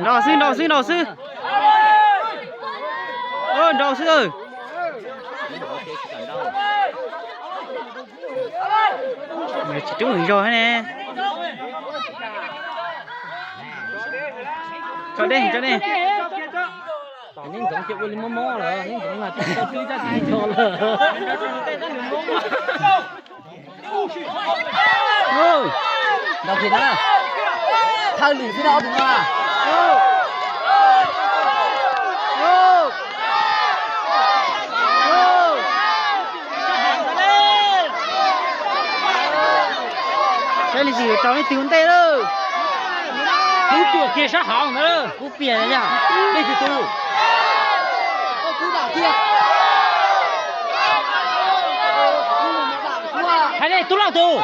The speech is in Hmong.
Nrau xwb, nrau xwb, nrau xwb. Nrau xwb. Tsis rub lwm zaug ne. Tso dej, tso dej. Neb ntxoov ces ua li mob mob lawm, neb ntxoov mas tsis tau twb tsis tso lawm. Ntaus kiag na. Thawj lwm xwb na ob tug no. Saib leej twg yuav rau leej twg ua ntej lawm. Kub cuam kiag sab hauv ntawd. Kub piam yog leej twg tus? Hais nej tub loj tus.